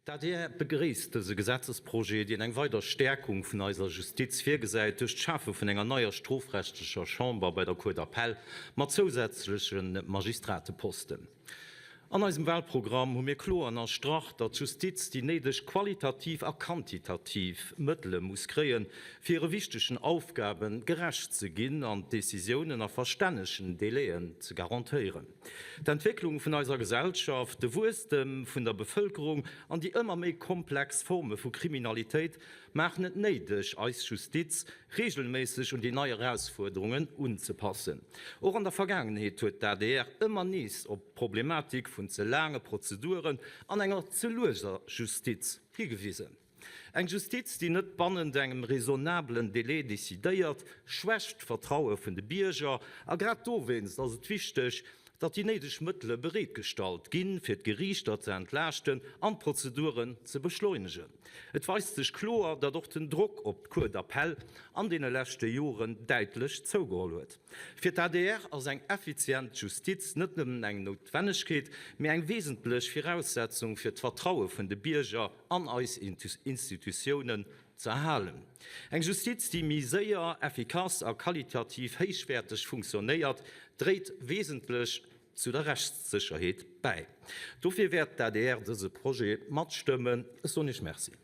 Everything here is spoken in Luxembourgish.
D'adr begréisst dëse Gesetzesprojet, deen eng weider Stäerkung vun eiser Justiz virgesäit duerch d'Schafe vun enger neier strofrechtlecher Chamber bei der Cour d'appel mat zousätzleche Magistrateposten. An eisem Wahlprogramm hu mir kloer ënnerstrach, datt d'Justiz déi néideg qualitativ a quantitativ Mëttele muss kréien, fir hire wichtegen Aufgabe gerecht ze ginn an d'Décisiounen a verstännegen Délaiën ze garantéieren. D'Entwécklung vun eiser Gesellschaft, de Wuesstem vun der Bevëlkerung an déi ëmmer méi komplex Forme vu Kriminalitéit maachen et néideg, eis Justiz reegelméisseg un déi nei Erausfuerderungen unzepassen. Och an der Vergaangenheet huet d'ADR ëmmer nees op d'Problematik vun ze laange Prozeduren an enger ze lueser Justiz higewisen. Eng Justiz, déi net bannent engem raisonnablen Délai decidéiert, schwächt d'Vertraue vun de Bierger. A grad dowéinst ass et wichteg, datt déi néideg Mëttele bereetgestallt ginn, fir d'Geriichter ze entlaaschten an d'Prozeduren ze beschleunegen. Et weist sech kloer, datt och den Drock op d'Cour d'appel an deene leschte Joren däitlech zougeholl huet. Fir d'ADR ass eng effizient Justiz net nëmmen eng Noutwennegkeet, mee eng wesentlech Viraussetzung fir d'Vertraue vun de Bierger an eis Institutiounen ze erhalen. Eng Justiz, déi méi séier, effikass a qualitativ héichwäerteg funktionéiert, dréit wesentlech zu der Rechtssécherheet bäi. Dofir wäert d'ADR dëse Projet matstëmmen. Ech soen Iech Merci.